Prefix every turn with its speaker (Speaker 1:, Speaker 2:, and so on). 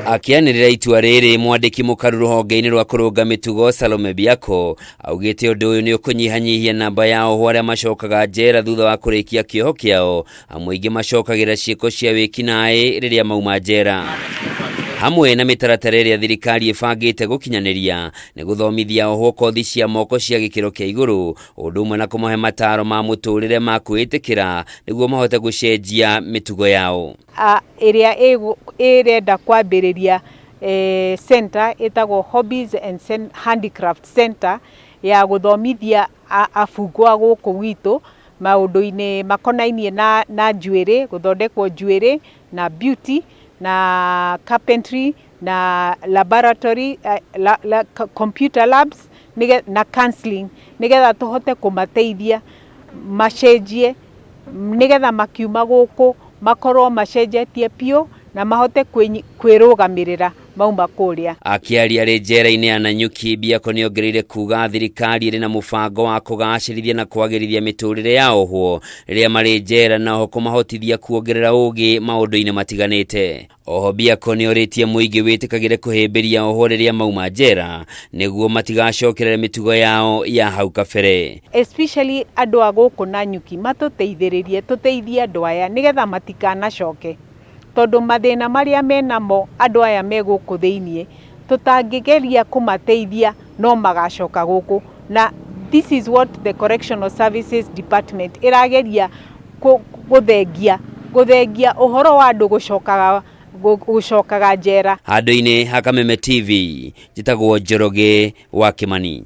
Speaker 1: Akĩanĩrĩra itua rĩrĩ, mwandĩki mũkaru rũhonge-inĩ rwa kũrũnga mĩtugo Salome Biako augĩte ũndũ ũyũ nĩ ũkũnyihanyihia namba ya ohwo arĩa macokaga njera thutha wa kũrĩkia kĩoho kĩao, amu aingĩ macokagĩra ciĩko cia wĩkinaĩ rĩrĩa mauma njera. Hamwe na mĩtaratara ĩrĩa thirikari ĩbangĩte gũkinyanĩria nĩ gũthomithia ohwo kothi cia moko cia gĩkĩro kĩa igũrũ, ũndũ ũmwe na kũmahe mataro ma mũtũrĩre ma kwĩĩtĩkĩra nĩguo mahote gũcenjia mĩtugo yao.
Speaker 2: Ĩrĩa ĩrenda kwambĩrĩria center ĩtagwo Hobbies and Handicraft Center ya gũthomithia abungwa gũkũ gwitũ maũndũ-inĩ makonainie na njuĩrĩ, gũthondekwo njuĩrĩ na beauty na carpentry na laboratory, computer labs na counseling, nĩgetha tũhote kũmateithia macenjie, nĩgetha makiuma gũkũ makorwo macenjetie biũ na mahote kwĩrũgamĩrĩra mauma kũrĩa.
Speaker 1: Akĩaria arĩ njera-inĩ ya Nanyuki, Biako nĩongereire kuga thirikari ĩrĩ na mũbango wa kũgacĩrithia na kwagĩrithia mĩtũrĩre ya ohwo rĩrĩa marĩ njera, na oho kũmahotithia kuongerera ũgĩ maũndũ-inĩ matiganĩte. Oho Biako nĩorĩtie mũingĩ wĩtĩkagĩre kũhĩmbĩria ohwo rĩrĩa mauma njera nĩguo matigacokerere mĩtugo yao ya hau kabere.
Speaker 2: Especially andũ a gũkũ Nanyuki matũteithĩrĩrie, tũteithie andũ aya nĩgetha matikanacoke, tondũ mathĩna marĩa menamo andũ aya me gũkũ thĩiniĩ tũtangĩgeria kũmateithia no magacoka gũkũ, na this is what the Correctional Services Department ĩrageria gũthengia ũhoro wa andũ gũcokaga njera.
Speaker 1: Handũ-inĩ ha Kameme TV, njĩtagwo Njoroge wa Kimani.